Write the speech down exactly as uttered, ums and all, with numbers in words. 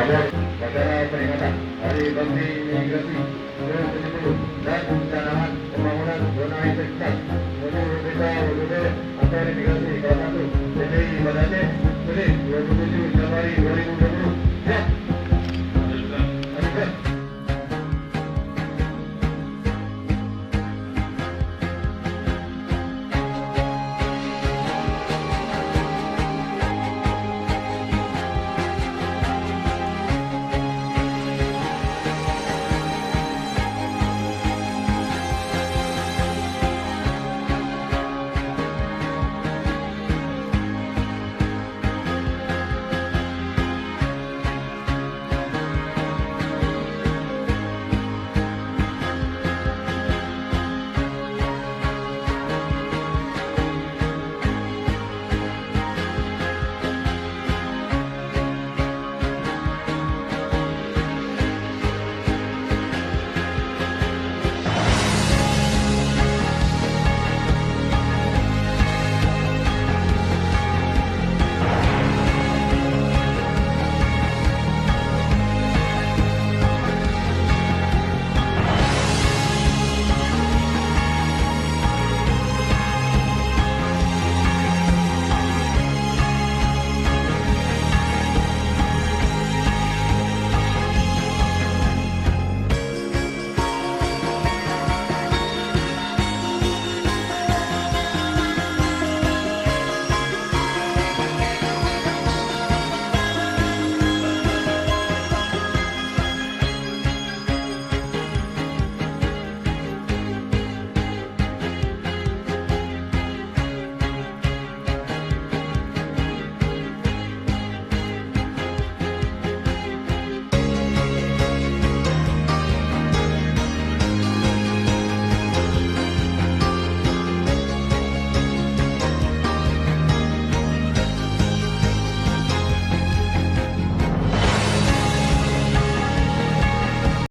Acara peringatan Hari Bakti Imigrasi ke tujuh puluh dan perencanaan pembangunan zona integritas menuju Merdeka Oktober atau imigrasi kelas satu P P I Banda Aceh, Senin, dua puluh tujuh Januari dua ribu dua puluh